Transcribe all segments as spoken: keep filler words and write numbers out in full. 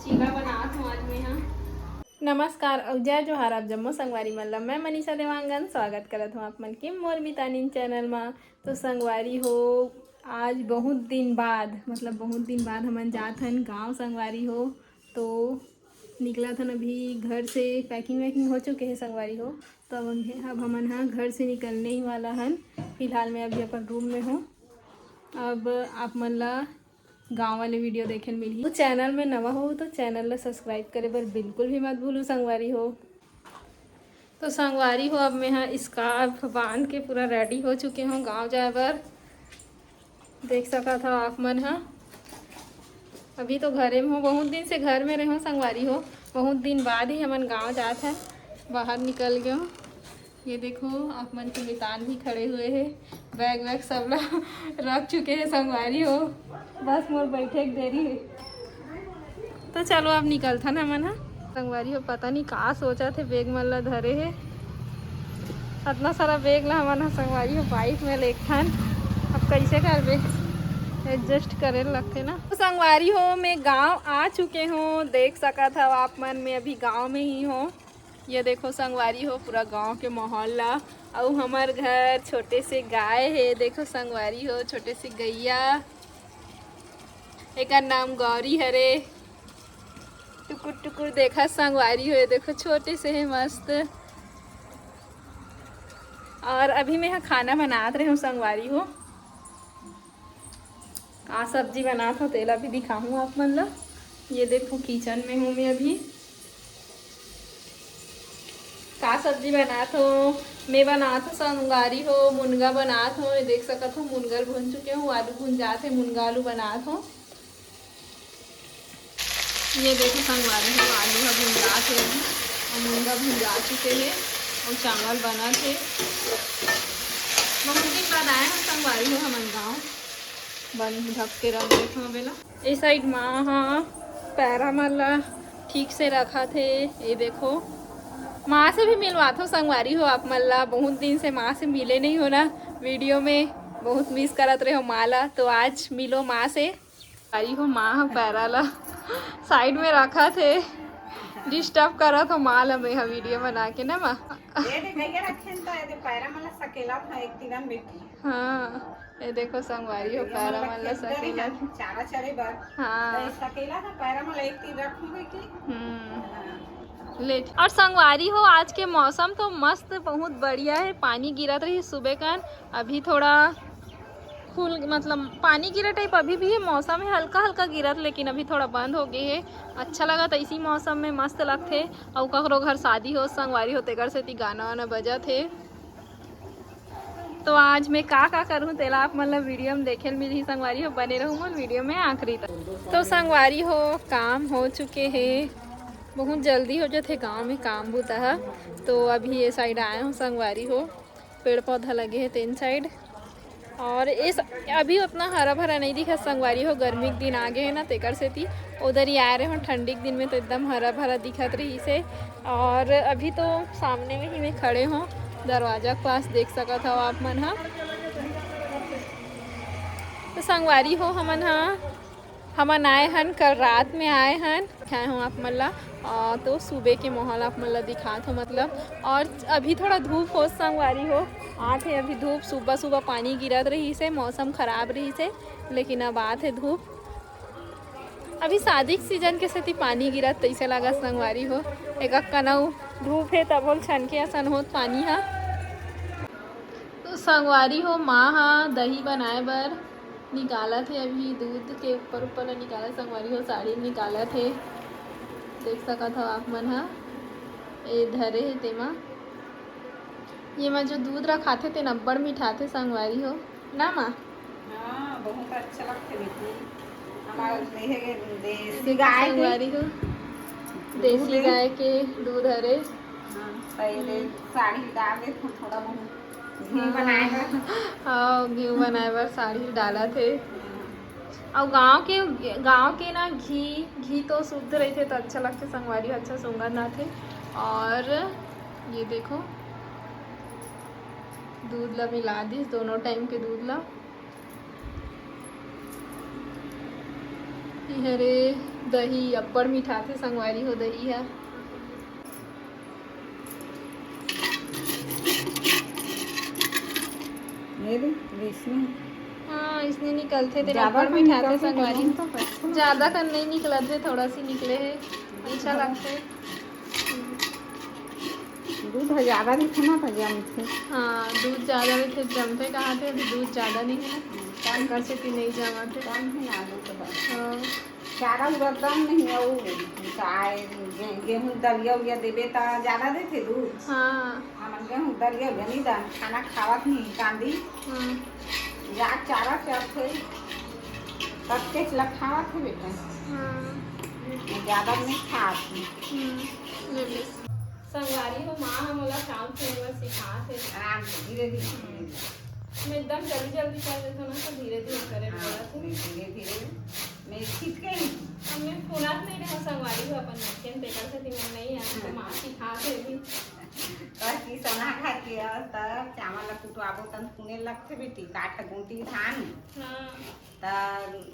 चीला बनात हूँ आज मैं, हाँ। नमस्कार अउ जय जोहार आप जम्मो संगवारी मन ला। मैं मनीषा देवांगन स्वागत करत हूँ आप मन के मोर मितानिन चैनल मा। तो संगवारी हो, आज बहुत दिन बाद, मतलब बहुत दिन बाद हमन जात हन गांव संगवारी हो। तो निकलत हन अभी घर से, पैकिंग वैकिंग हो चुके हे संगवारी हो। तो अब हम, अब हमन ह घर से निकलने ही वाला हन। फिलहाल मैं अभी अपन रूम में हूँ। अब आप मन ला गांव वाले वीडियो देखे ल मिलही। तो चैनल में नवा हो तो चैनल ला सब्सक्राइब करे बर बिल्कुल भी मत भूलू संगवारी हो। तो संगवारी हो, अब मैं ह स्कार्फ बांध के पूरा रेडी हो चुके हूँ गांव जाए बर। देख सकत हो आप मन ह, अभी तो घरे में हो, बहुत दिन से घर में रहो संगवारी हो, बहुत दिन बाद ही हमन गांव जात है, बाहर निकल गए हो। ये देखो, आप मन के मितान भी खड़े हुए हैं, बैग वैग सब ला रख चुके हैं संगवारी हो, बस मोर बैठे के देरी है। तो चलो, अब निकलथन हमन ह। संगवारी हो, पता नहीं का सोचत हे, बैग मन ला धरे हे, अतना सारा बैग ला हमन ह संगवारी हो बाइक में लेगथन। अब कैसे करबे, एडजस्ट करे लगथे ना। तो संगवारी हो, मैं गांव आ चुके हूँ, देख सकत हव आप मन, मैं अभी गांव में ही हूँ। ये देखो संगवारी हो, पूरा गांव के माहौल ला, अउ हमर घर छोटे से गाय हे। देखो संगवारी हो, छोटे से गैया, एकर नाम गौरी हरे। टुकुर टुकुर देखा संगवारी हो, ये देखो छोटे से हे मस्त। और अभी मैं ह खाना बनात रहे हूँ संगवारी हो। का सब्जी बनात हो तेला भी दिखाहूँ आप मन ला। ये देखो किचन में हूँ मैं अभी। का सब्जी बनात हो? मैं बनात हो संगवारी हो, मुनगा बनात हो। ये देख सकत हो मुनगा ल भून चुके हूँ, आलू भून जात हे, मुनगा आलू बनात हो। ये देखो संगवारी हो, आलू ह भुंजात हे अभी, अउ मुनगा भुंजा चुके हे, अउ चावल बनत हे। बहुत दिन बाद आए हम संगवारी हो हमन गाँव। बन ढक के रख देथो बेला। ए साइड माँ ह पैरा मन ला ठीक से रखत हे। ये देखो, माँ से भी मिलवाथो संगवारी हो आप मन ला। बहुत दिन से माँ से मिले नहीं हो ना वीडियो में, बहुत मिस करत रहे हो माँ ला, तो आज मिलो माँ से। आई हो, माँ ह पैरा ला साइड में रखत हे, डिस्टर्ब करत हो माँ ला। मैं ह वीडियो बना के ना माँ। ये दे गैया रखे न, तो ये दे पैरा मन ला सकेला था एक दिन बेटी। हाँ, ये देखो संगवारी हो, पैरा मन ला सकेला। चारा चरे बर। हाँ। तो ये सकेला था पैरा मन ला एक दिन रखूंगी कि। हम्म। हाँ। लेट। और संगवारी हो, आज के मौसम तो मस्त, बहुत बढ़िया है। पानी गिरत रही सुबह कन, अभी थोड़ा खुल, मतलब पानी गिरे टाइप अभी भी है, मौसम है हल्का हल्का गिरत, लेकिन अभी थोड़ा बंद हो गए है। अच्छा लगत, इसी मौसम में मस्त लगथे। अउ ककरो घर शादी हो, संगवारी हो, तेकर सेती गाना वाना बजत हे। तो आज मैं का का करूँ तेला आप मन ला वीडियो में देखे ल मिलही संगवारी हो, बने रहू मोर वीडियो में आखिरी तक। तो संगवारी हो, काम हो चुके हे, बहुत जल्दी हो जाथे गाँव में काम बूता ह। तो अभी ये साइड आए हो संगवारी हो, पेड़ पौधा लगे हे तेन साइड। और इस अभी उतना हरा भरा नहीं दिखत संगवारी हो, गर्मी के दिन आ गए है ना, तेकर सेती उधर ही आए रहे हो। ठंडी के दिन में तो एकदम हरा भरा दिखत रही से। और अभी तो सामने में ही मैं खड़े हो दरवाजा के पास, देख सकत हो आप मन ह। तो संगवारी हो, हमन ह हमन आए हन, कल रात में आए हन, दिखाए हो आप मन ला। अ, तो सुबह के माहौल आप मन ला दिखात हो, मतलब। और अभी थोड़ा धूप हो संगवारी हो, आत हे अभी धूप। सुबह सुबह पानी गिरत रही से, मौसम खराब रही से, लेकिन अब आत हे धूप। अभी शादी के सीजन के सेती पानी गिरत तैसे लागत संगवारी हो। एक कनऊ धूप हे तब होल छन के असन होत पानी हा। तो संगवारी हो, माँ हा दही बनाए बर निकालत हे, अभी दूध के ऊपर ऊपर ला निकालत, संगवारी हो, साड़ी निकालत हे। देख सकत हो आप मन हा, ए धरे हे तेमा। ये मा जो दूध रखाथे तेन अब्बड़ मिठाथे संगवारी हो, ना माँ? हाँ, बहुत अच्छा लगथे बेटी। हमार देहे देसी गाय के। संगवारी हो, देसी गाय के दूध हरे। हाँ, पहले साड़ी डाल देथन थोड़ा बहुत। घी बनाए बर। हाँ, घी बनाए बर साड़ी डालत हे। अउ गाँव के, गाँव के ना घी, घी तो शुद्ध रहिथे त अच्छा लगथे संगवारी, अच्छा सुंगंध आथे। और ये देखो, दूध ला मिला दिस, दोनों टाइम के दूध ला। ये हरे दही अब्बड़ मिठाथे संगवारी हो, दही ह। ये दे, इसने। हाँ, इसने निकलते तेरा ज्यादा अब्बड़ कन मिठाथे निकलते संगवारी। तो अच्छा ज्यादा कन नहीं निकलत हे, थोड़ा सी निकले हे, अच्छा लगथे। दूध ह ज्यादा रहिथे ना, त जमथे। हाँ, दूध ज्यादा रहिथे, जमथे कहाथे, अभी दूध ज्यादा नहीं है ना, कम एकर सेती नहीं जमत हे। कम है ना, दूध तो बस। हाँ। चारा उरा दम नहीं, अउ चाय, गे-, गेहूं दलिया उलिया देबे, त ज्यादा देथे दूध। हाँ। हमन गेहूं दलिया उलिया नहीं दन, खाना खावत नहीं, कांदी। हाँ। या चारा चरथे, तब के चला खावत हे बेटा। हाँ। ज्यादा नहीं खात हे। हम्म, ले ले। संगवारी हो, माँ ह मोला चाउर फूले बर सिखात हे। आराम से, धीरे धीरे, धीरे धीरे। मैं एकदम जल्दी जल्दी कर देथव ना, तो धीरे धीरे करे हाँ, बोलत हे। धीरे धीरे, मैं सीख गई। अब मैं फूलत नहीं रहूँ संगवारी हो, अपन मशीन तेकर से मैं नहीं आती, तो माँ सिखात हे अभी। बस ई सोना घर के अवस्था, चावल ला कुटवाबो तन फूने लगथे बेटी, काठ गुंटी धान। हाँ। त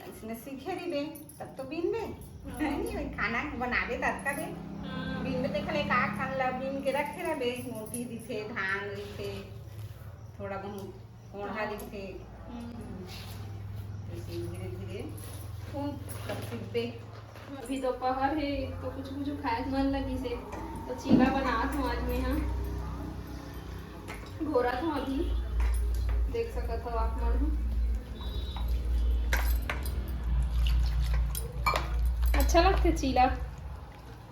इसने सीखे रहिबे, तब तो बीनबे। हाँ। नहीं, वही खाना बनाबे त अतका दे। हाँ। बीनबे, देख ले, एक आध ठन ला बीन के रखे रहबे, मोटी दिखे, धान दिखे, थोड़ा बहुत कोंढ़ा हाँ। दिखे। हम्म। तो इसे धीरे धीरे खूब तब सीखबे। अभी दोपहर हे, तो कुछ कुछ खाए के मन लगिस हे, तो चीला बनात हूँ आज मैं हा। घोरत हूँ अभी, देख सकत हो आप मन ह। अच्छा लगथे चीला,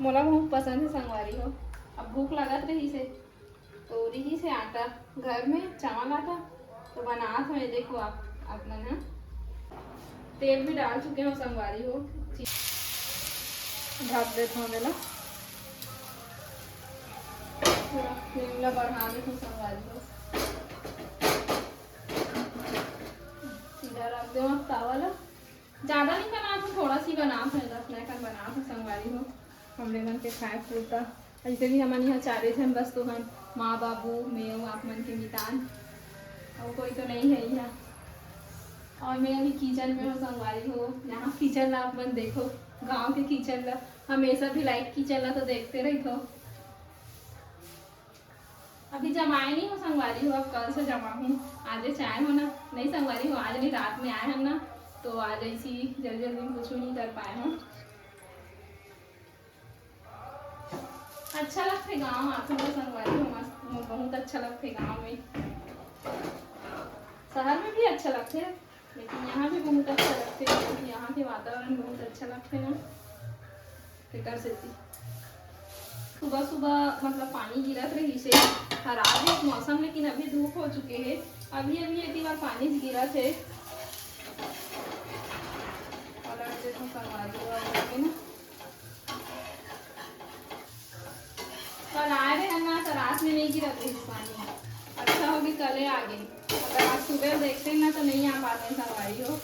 मोला बहुत पसंद हे संगवारी हो। अब भूख लगत रहिस हे, तो रिहिस हे आटा घर में, चावल आटा, तो बनात हूँ। ये देखो आप, आप मन ह, तेल भी डाल चुके हो संगवारी हो। ढक देत हूँ एला। थोड़ा flame ला बढ़ा देत हूँ संगवारी हो। सीधा रख दे अब तावा ला। ज्यादा नहीं बनात हूँ, थोड़ा सी बनात हूँ, दस नौ कन बनात हूँ संगवारी हो, हमरे मन के खाए पुरता। ऐसे भी हमन यहाँ चारे झन बस तो हन, माँ बाबू, मैं, आप मन के मितान, और कोई तो नहीं है यहाँ। और मैं अभी किचन में हूँ संगवारी हो। यहाँ किचन ला आप मन देखो, गांव के किचन ला, हमेशा भी लाइट किचन ला तो देखते रहिथो। अभी जमाए नहीं हो संगवारी हो, अब कल से जमा हूँ। आजे चाहे हो ना, नहीं संगवारी हो, आज नहीं, रात में आए हम ना, तो आज ऐसी जल्दी जल्दी में कुछ नहीं कर पाए हो। अच्छा लगथे गाँव आथो तो संगवारी हो, मस्त, मोर बहुत अच्छा लगथे गाँव में। शहर में भी अच्छा लगथे, लेकिन यहाँ भी बहुत अच्छा लगथे, क्योंकि यहाँ के वातावरण बहुत अच्छा लगथे ना, तेकर सेती। सुबह सुबह मतलब पानी गिरत रहिस हे, खराब हे मौसम, लेकिन अभी धूप हो चुके हे। अभी अभी एती बार पानी गिरत हे। पलट देथों संगवारी हो, अभी ना। कल आए रहे ना, तो रात में नहीं गिरत रहिस पानी। अच्छा होगे कले आ गे, अगर आज सुबह देखते ना तो नहीं आ पाते संगवारी हो।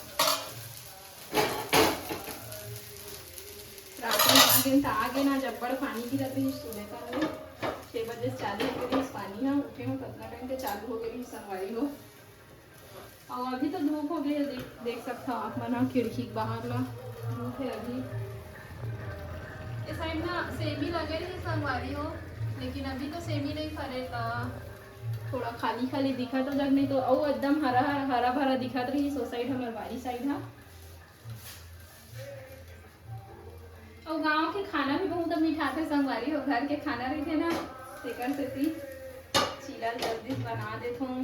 रात में आ गे तो आ गे ना, जब्बड़ पानी गिरत रहिस सुबह का हो, छह बजे से चालू हो गे रहिस पानी ना, उठे हो कतना टाइम के चालू हो गे रहिस संगवारी हो। अउ अभी तो धूप हो गे हे, देख, देख सकथव आप मन ह खिड़की के बाहर ला, धूप हे अभी। ये साइड ना सेमी लगे रहिस संगवारी हो, लेकिन अभी तो सेमी नहीं फरे, त थोड़ा खाली खाली दिखत हो जग, नहीं तो अउ एकदम हरा हरा, हरा भरा दिखत रहिस ओ साइड, हमर बारी साइड ह। अउ गांव के खाना भी बहुत मिठाथे संगवारी हो, घर के खाना रहिथे ना, तेकर सेती चीला जल्दी बना देथों।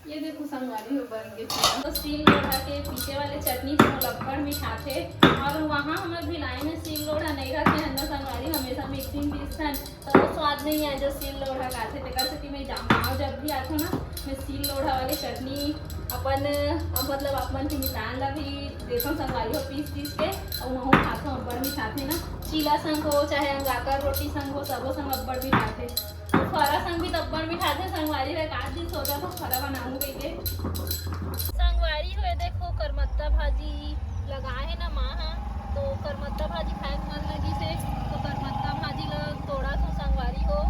ये देखो संगवारी हो, बन गे चीला। तो सील लोढ़ा के पीसे वाले चटनी तो मोला अब्बड़ मिठाथे, और वहाँ हमर भिलाई में सील लोढ़ा नहीं रखे हन ना संगवारी, हमेशा मिक्सिंग पीसथन, तो वो स्वाद नहीं आए जो सील लोढ़ा का आथे। तेकर सेती मैं जा-, गाँव जब भी आथों ना, मैं सील लोढ़ा वाले चटनी अपन, अ, मतलब आप मन के मितान ला भी देथों संगवारी हो पीस पीस के, अउ महू खाथों, अब्बड़ मिठाथे ना। चीला संग हो चाहे अंगाकर रोटी संग हो, सबो संग अब्बड़ मिठाथे। फरा संग भी तो अब्बड़ मिठाथे संगवारी हो, एक आध दिन सोचा था फरा बनाऊं कहिके। संगवारी हो, ये देखो करमत्ता भाजी लगाए हे ना माँ हा, तो करमत्ता भाजी खाए के मन लगिस हे, तो करमत्ता भाजी ला तोड़त हों संगवारी हो,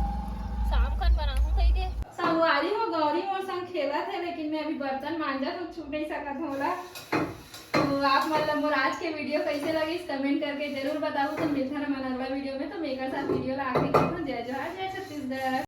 शाम खन बनाहूं कहिके। संगवारी हो, गौरी मोर संग खेलत हे, लेकिन मैं अभी बर्तन मांजत हों, छू नहीं सकत हो ला। तो आप मन ला मोर आज के वीडियो कैसे लगिस, कमेंट करके जरूर बताओ। तो मिलथन हमन अगला वीडियो में। तो मेकर साथ वीडियो ला आखिरी करथन। जय जोहार, जय छत्तीसगढ़।